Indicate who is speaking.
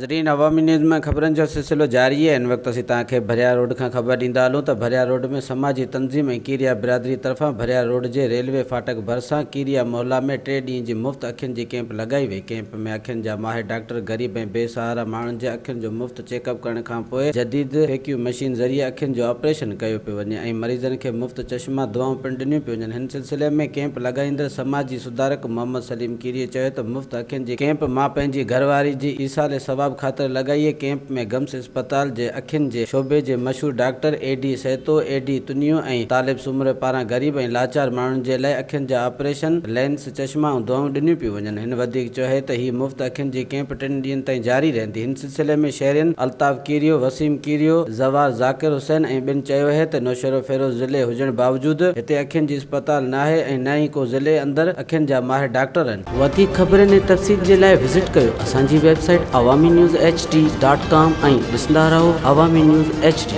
Speaker 1: ناظرين عوامي نيوز ۾ خبرن جو سلسلو جاري آهي هن وقت اسين توهان کي ڀريا روڊ کان خبر ڏيندا هلون ته ڀريا روڊ ۾ سماجي تنظيم ۽ ڪيريا برادري طرفان ڀريا روڊ جي ريلوي ڦاٽڪ ڀرسان ڪيريا محلا ۾ ٽي ڏينهن جي مفت اکين جي ڪئمپ لڳائي وئي ڪئمپ ۾ اکين جا ماهر ڊاڪٽر غريب ۽ بي سهارا ماڻهن جي اکين جو مفت چيڪ اپ ڪرڻ کانپوء جديد فيڪيو مشين ذريعي اکين جو آپريشن ڪيو پيو وڃي ۽ مريضن کي مفت چشما دوائون پڻ ڏنيون پيون وڃن هن سلسلي ۾ ڪئمپ لڳائيندڙ سماجي سڌارڪ محمد سليم ڪيريي چيو ته مفت اکين جي ڪئمپ مان پنهنجي گهر واري جي ايصال ثواب خاطر لڳائي ڪئمپ ۾ گمس اسپتال جي اکين جي شعبي جي مشهور doctor A D Sahito, A D Tunio ۽ Talib Soomro پاران غريب ۽ لاچار ماڻهن جي لاء اکين جا آپريشن، لينس، چشما ۽ دعائون ڏنيون پيون وڃن. هن وڌيڪ چيو ته هي مفت اکين جي ڪئمپ ٽن ڏينهن تائين جاري رهندي. هن سلسلي ۾ شهرين الطاف ڪيريو، وسيم ڪيريو، زوار ذاڪر حسين ۽ ٻين چيو اهي ته نوشهروفيروز ضلعي هجڻ باوجود هتي اکين جي اسپتال ناهي ۽ نه ئي ڪو ضلعي اندر اکين جا ماهر ڊاڪٽر آهن. وڌيڪ خبرن ۽ تفصيل جي لاء وزٽ ڪيو اسان جي website Awami news H D dot com ۽ ڏسندا رهو عوامي نيوز ايڇ ڊي.